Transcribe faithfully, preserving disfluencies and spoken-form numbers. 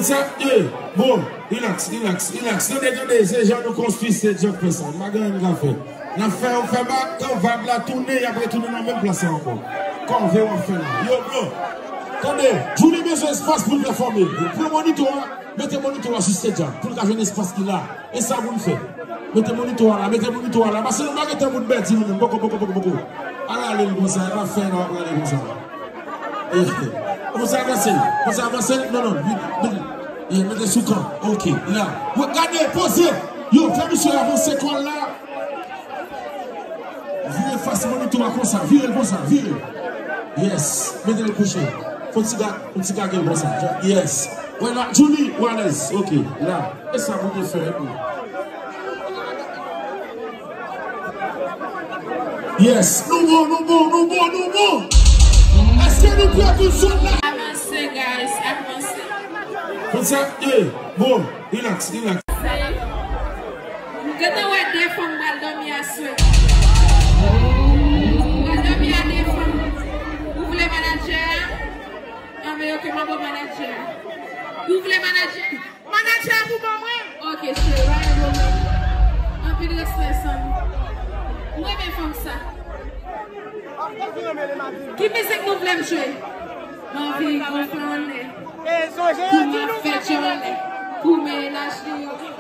Sa, e, bon, relax, relax, relax. Tande, tande, se jan nou konstwi stage, jan k fè sa. M pa gen anyen m ka fè. N ap fè, fè ba, kan vag la tounen, y ap retounen nan menm plas la ankò. Kòve w ap fè la. Yo, bro. Tande, Djouly bezwen espas pou l pèfòme. Pran monitò a, mete monitò a sou stage a, pou l ka jwenn espas ki la. E sa pou n fè. Mete monitò a la, mete monitò a la. Paske nou pa gen tan pou n pèdi nou menm. Poko, poko, poko, poko. Al ale l konsa, e pa fè n ap rale konsa. Eh, konsa avanse l, konsa avanse l. Non, non, vin, vin. Eh, mete sou kan. Ok, la. Wè, gade, poze. Yo, fè misye avanse twal la. Vire fas monitò a konsa, vire l konsa, vire l. Yes, mete l kouche. Fon ti ga, fon ti gage l konsa. Yes. Wè la, Djouly, w alèz. Ok, la. E sa pou te fè, epi. Yes, nou bon, nou bon, nou bon, nou bon. Èske nou prè pou sot la? Avanse, guys, avanse. Konsa, eh, bon, relax, relax. M gentan wè de fanm pral dòmi aswè. M pral dòmi a de fanm. Ou vle manadjè a? Anben, ok, m ap ba w manadjè a. Ou vle manadjè? Manadjè a pou ban mwen. Ok, cheri, pa gen pwoblèm. Anpil respè, Sam. M renmen fanm sa. Ki mizik nou vle m jwe? M anvi gonfle anlè. Pou m ap fè djòlè. Pou mennaj li yo.